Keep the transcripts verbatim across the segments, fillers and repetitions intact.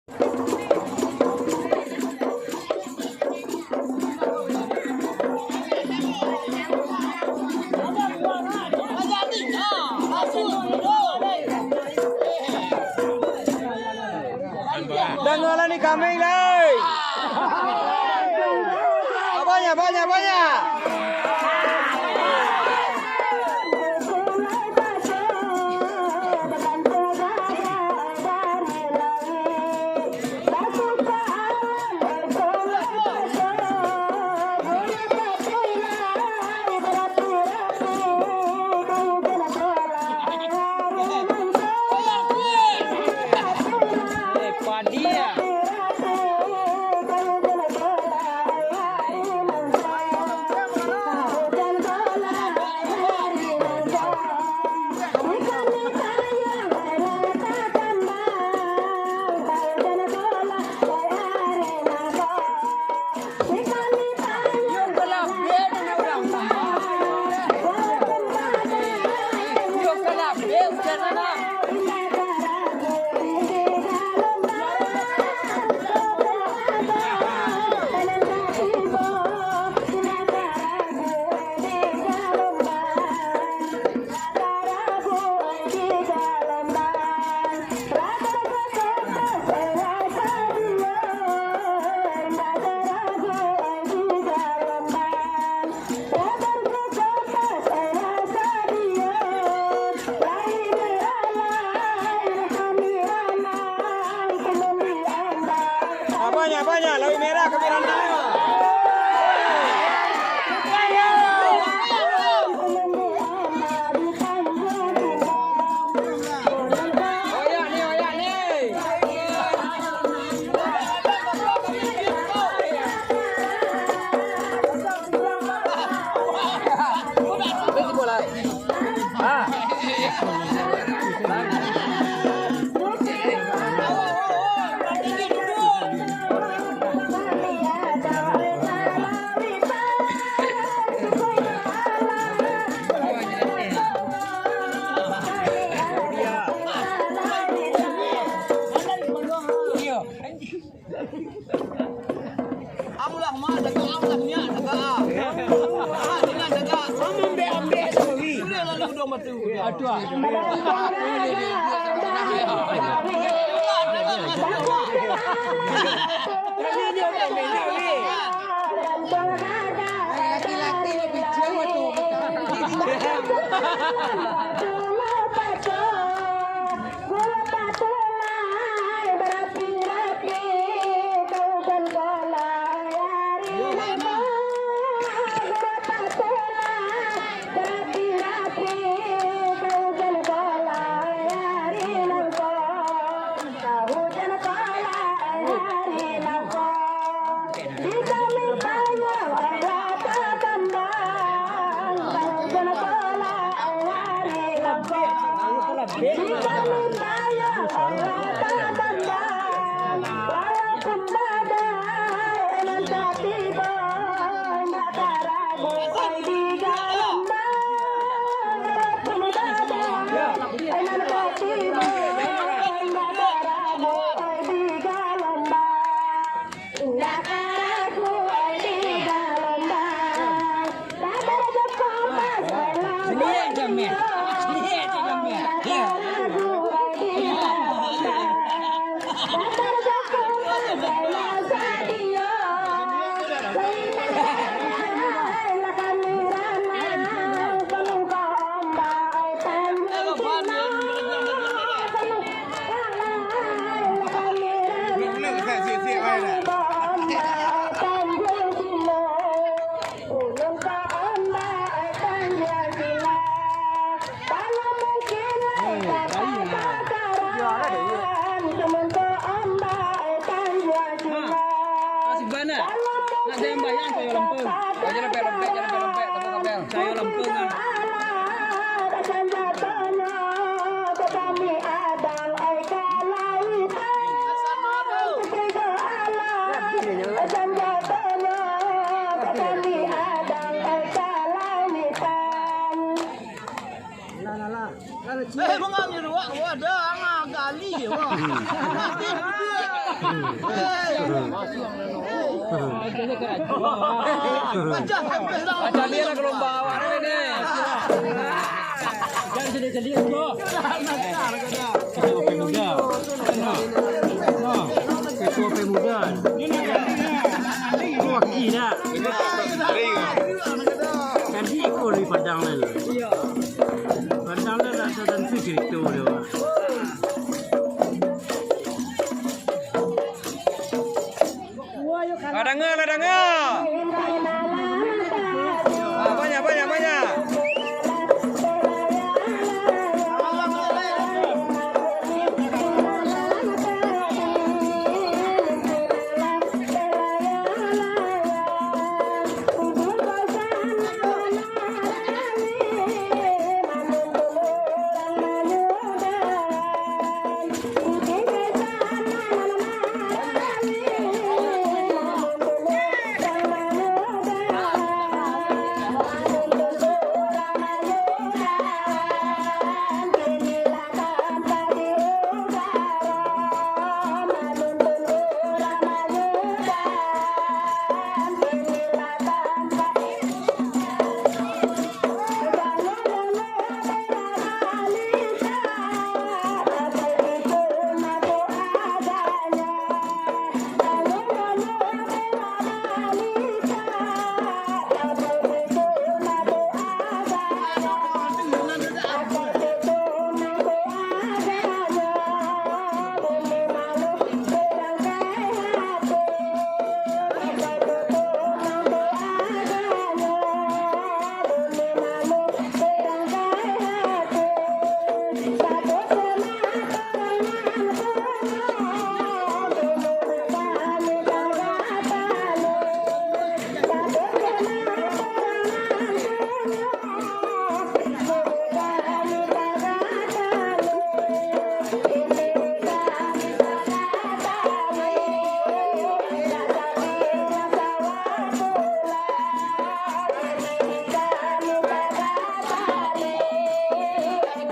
Dangalah ni kami, lai. Banyak, banyak, banyak. Banyak, banyak, lawik merah kami rantang. Oyak ni, oyak ni. Amulah mak, jaga amulah nyak, jaga ah. Ah, dengan jaga. Amambek-ambek tu, wi. Sudah lalu udah mati. Aduh, ah. Laki-laki ni bijak tu. Nak sembahyang, nak sembahyang, sayo lempeng. Sayo lempeng, lempeng, lempeng, lempeng, tepuk kapel. Sayo lempeng, ah. Eh, mangambil ruak, wadah, ah, gali je, wah. Macam ni lah gelombang awak ni, ni. Ketua Pemuda. Ketua Pemuda. Itu wakil dah. Kan di ikut di Padang lah. Padang lah tak ada tentu cerita dia. Lah danga, lah danga. Ah, banyak, banyak, banyak.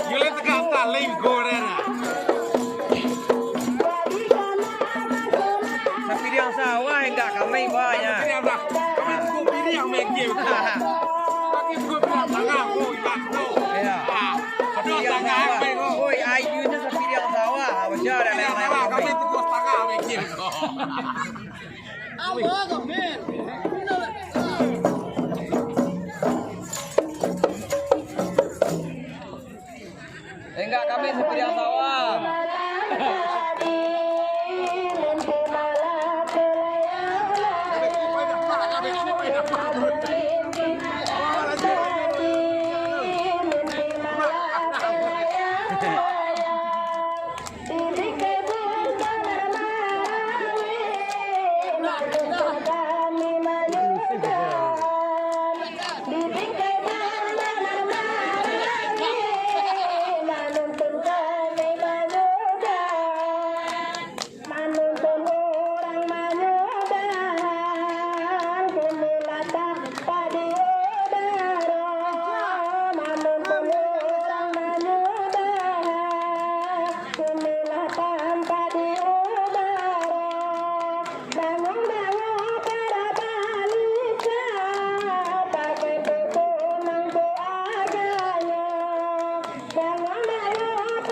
Gila tegak taling goreng. Sapiriang sawah indak kami banyak. Sapiriang sawah. Kami cukup piriang main game. Kami cukup piriang tangah, oh, ikan tu. Iya. Ah, pedas tangah, main, oh. Oi, I Q-nyo sapiriang sawah. Macam ada sapiriang sawah, kami cukup tangah main game. Enggak, kami sapiriang sawah.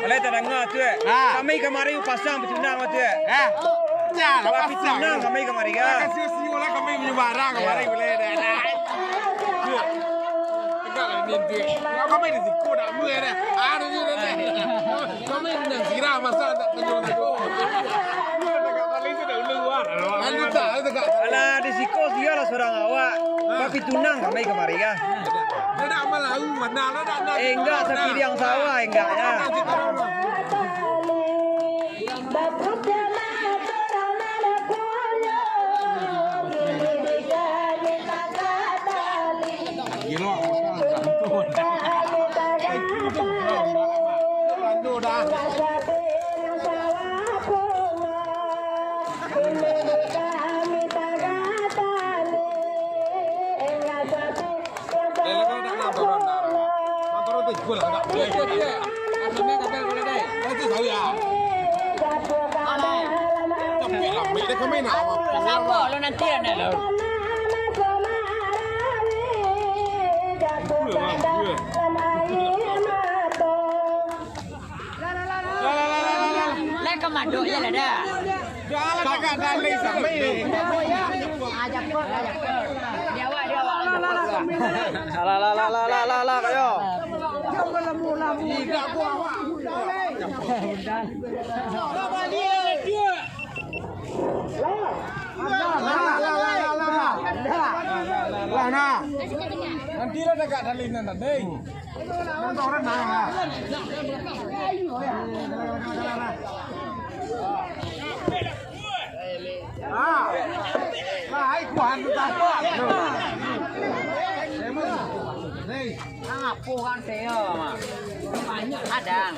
Alai tadanga tu, eh. Ha. Kami kamari pasang picunang tu, eh. Ha. Dah lah pasang. Picunang kami kamari, kan. Kasih siu lah kami punya barang kamari, boleh dah. Dah. Tegaklah ni tu. Kami di siko dah, boleh dah. Ada je dah. Kami nang sirah masa tak tunjuk-tunjuk. Anu tak, anu tak. Alah, di siko sialah surang awak. Tapi tunang kami kamari, kan. Dia nak malau, mana lah nak, nak. Eh, enggak, sapiriang sawah, enggak, ya. Gilo. Sabo lo nanti ado lo. Lah ka madok je lah dah. Kakak dah lei sampai. Di awak, di awak. Lah, lah, lah, kayo. Lah, nah. Nanti lah dagak dalih nan tadi. Ah. Lah, ai kuan tu tak apa. Hei. Ngapo urang seo, Mak? Banyak kadang.